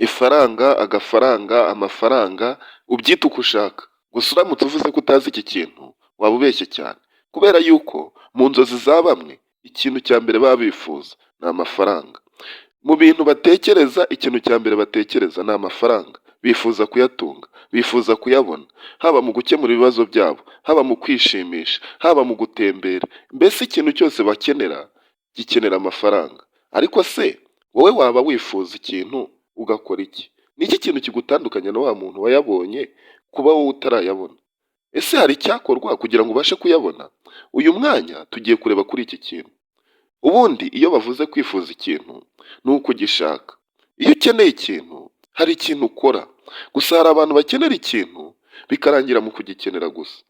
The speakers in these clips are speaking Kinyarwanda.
Ifaranga, agafaranga, amafaranga, ubyite uko ushaka. Gusa uramutse uvuze ko utazi iki kintu, waba ubeshye cyane. Kubera yuko mu nzozi za bamwe, ikintu cya mbere baba bifuza ni amafaranga. Mu bintu batekereza, ikintu cya mbere batekereza ni amafaranga. Bifuza kuyatunga, bifuza kuyabona, haba mu gukemura ibibazo byabo, haba mu kwishimisha, haba mu gutembera, mbese ikintu cyose bakenera gikenera amafaranga. Ariko se wowe waba wifuza ikintu ugakora iki? Ni iki kintu kigutandukanya na wa muntu wayabonye kuba wowe utarayabona? Ese hari icyakorwa kugira ngo ubashe kuyabona? Uyu mwanya tugiye kureba kuri iki kintu. Ubundi iyo bavuze kwifuza ikintu ni ukugishaka. Iyo ukeneye ikintu hari ikintu ukora. Gusa hari abantu bakenera ikintu bikarangira mu kugikenera gusa.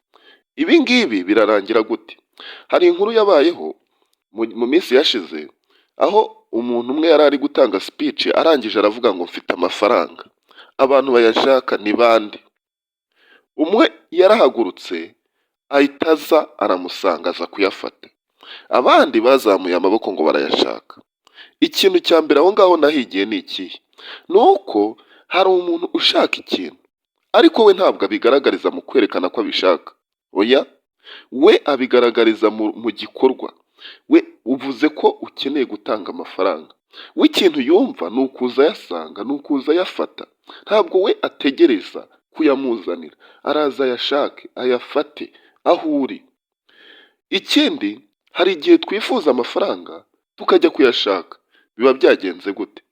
Ibi ngibi birarangira gute? Hari inkuru yabayeho mu minsi yashize, aho umuntu umwe yari ari gutanga speech, arangije aravuga ngo: "Mfite amafaranga, abantu bayashaka ni bande?" Umwe yarahagurutse ahita aza aramusanga, aza kuyafata. Abandi bazamuye amaboko ngo barayashaka. Ikintu cya mbere aho ngaho nahigiye ni ikihe? Ni uko hari umuntu ushaka ikintu, ariko we ntabwo abigaragariza mu kwerekana ko abishaka. Oya, we abigaragariza mu gikorwa. We uvuze ko ukeneye gutanga amafaranga, we ikintu yumva ni ukuza ayasanga, ni ukuza ayafata. Ntabwo we ategereza kuyamuzanira, araza ayashake, ayafate aho uri. Ikindi, hari igihe twifuza amafaranga tukajya kuyashaka. Biba byagenze gute?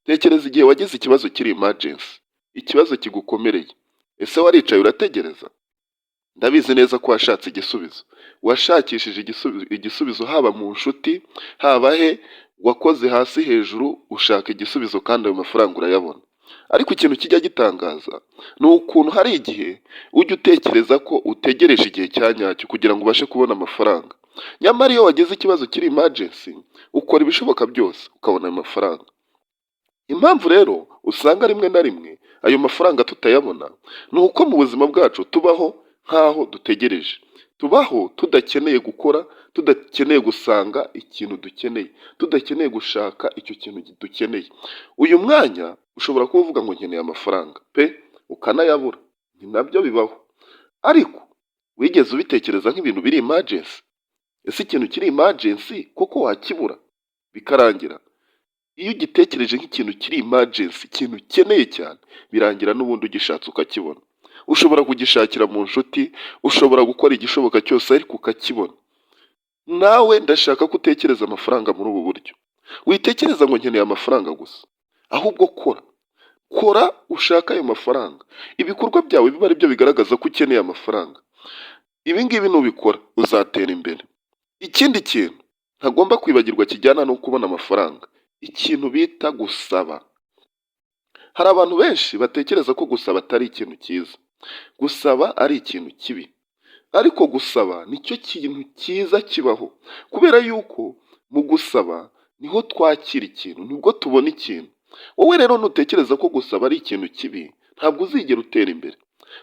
Tekereza igihe wagize ikibazo kiri emergency, ikibazo kigukomereye. Ese waricaye urategereza? Ndabizi neza ko washatse igisubizo, washakishije igisubizo haba mu nshuti, haba he, wakoze hasi hejuru ushaka igisubizo kandi ayo mafaranga urayabona. Ariko ikintu kijya gitangaza ni ukuntu hari igihe ujya utekereza ko utegereje igihe cya nyacyo kugira ngo ubashe kubona amafaranga, nyamara iyo wagize ikibazo kiri emergency ukora ibishoboka byose ukabona ayo mafaranga. Impamvu rero usanga rimwe na rimwe ayo mafaranga tutayabona ni uko mu buzima bwacu tubaho nk'aho dutegereje, tubaho tudakeneye gukora, tudakeneye gusanga ikintu dukeneye, tudakeneye gushaka icyo kintu dukeneye. Uyu mwanya ushobora kuba uvuga ngo nkeneye amafaranga pe, ukanayabura, ni nabyo bibaho. Ariko wigeze ubitekereza nk'ibintu biri emergency? Ese ikintu kiri emergency koko wakibura bikarangira? Iyo ugitekereje nk'ikintu kiri emergency, ikintu ukeneye cyane, birangira n'ubundi ugishatse ukakibona. Ushobora kugishakira mu nshuti, ushobora gukora igishoboka cyose ariko ukakibona. Nawe ndashaka ko utekereza amafaranga muri ubu buryo. Witekereza ngo nkeneye amafaranga gusa, ahubwo kora, kora ushake ayo mafaranga. Ibikorwa byawe biba ari byo bigaragaza ko ukeneye amafaranga. Ibi ngibi nubikora uzatera imbere. Ikindi kintu ntagomba kwibagirwa kijyana no kubona amafaranga, ikintu bita gusaba. Hari abantu benshi batekereza ko gusaba atari ikintu cyiza, gusaba ari ikintu kibi, ariko gusaba nicyo kintu cyiza kibaho, kubera yuko mu gusaba niho twakira ikintu, nibwo tubona ikintu. Wowe rero nutekereza ko gusaba ari ikintu kibi, ntabwo uzigera utera imbere,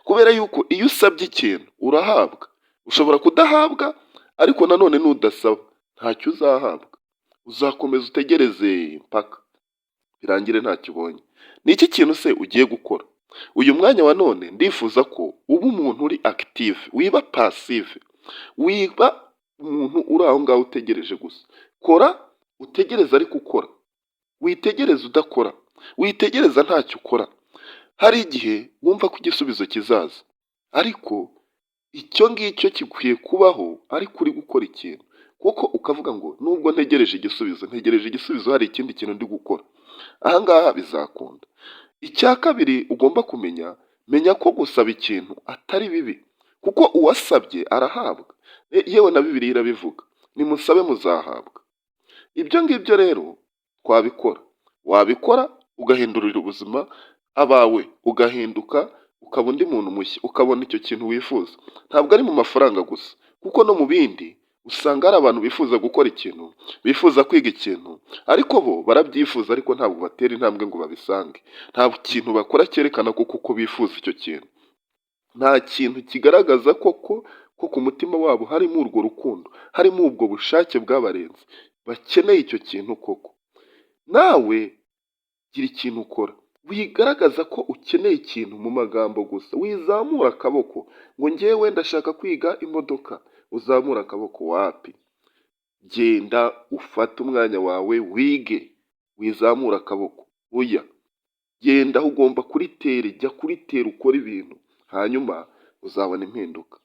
kubera yuko iyo usabye ikintu urahabwa. Ushobora kudahabwa, ariko nanone nudasaba ntacyo uzahabwa. Uzakomeza utegereze mpaka birangire ntacyo ubonye. Ni iki kintu se ugiye gukora? Uyu mwanya wa none ndifuza ko uba umuntu uri active, wiba passive, wiba umuntu uri aho ngaho utegereje gusa. Kora utegereze, ariko ukora. Witegereze udakora, witegereza ntacyo ukora. Hari igihe wumva ko igisubizo kizaza, ariko icyo ngicyo gikwiye kubaho ariko uri gukora ikintu, kuko ukavuga ngo nubwo ntegereje igisubizo, ntegereje igisubizo hari ikindi kintu ndi gukora, aha ngaha bizakunda. Icya kabiri ugomba kumenya, menya ko gusaba ikintu atari bibi, kuko uwasabye arahabwa. Yewe na Bibiliya irabivuga: "Nimusabe muzahabwa." Ibyo ngibyo rero twabikora, wabikora ugahindurira ubuzima abawe, ugahinduka ukaba undi muntu mushya, ukabona icyo kintu wifuza. Ntabwo ari mu mafaranga gusa, kuko no mu bindi usanga hari abantu bifuza gukora ikintu, bifuza kwiga ikintu, ariko bo barabyifuza ariko ntabwo batera intambwe ngo babisange. Nta kintu bakora cyerekana ko koko bifuza icyo kintu. Nta kintu kigaragaza koko ko ku mutima wabo harimo urwo rukundo, harimo ubwo bushake bwabarenze, bakeneye icyo kintu koko. Nawe gira ikintu ukora, Wigaragaza ko ukeneye ikintu mu magambo gusa, wizamura akaboko ngo "Ngewe ndashaka kwiga imodoka", uzamura akaboko, wapi. Genda ufate umwanya wawe wige, wizamura akaboko, oya. Genda aho ugomba kuri terrain, jya kuri terrain ukora ibintu, hanyuma uzabona impinduka.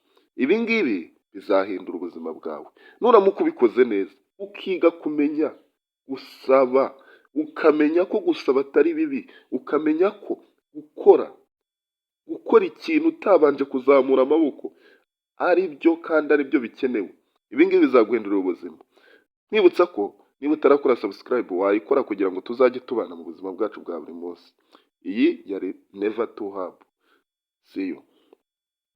Ibi ngibi bizahindura ubuzima bwawe nuramuka ubikoze neza, ukiga kumenya gusaba, ukamenya ko gusaba atari bibi, ukamenya ko gukora ikintu utabanje kuzamura amaboko ari byo kandi ari byo bikenewe. Ibi ngibi bizaguhindurira ubuzima. Nkwibutsa ko niba utarakora subscribe, wayikora kugira ngo tuzajye tubana mu buzima bwacu bwa buri munsi. Iyi yari Never to Hub. See you.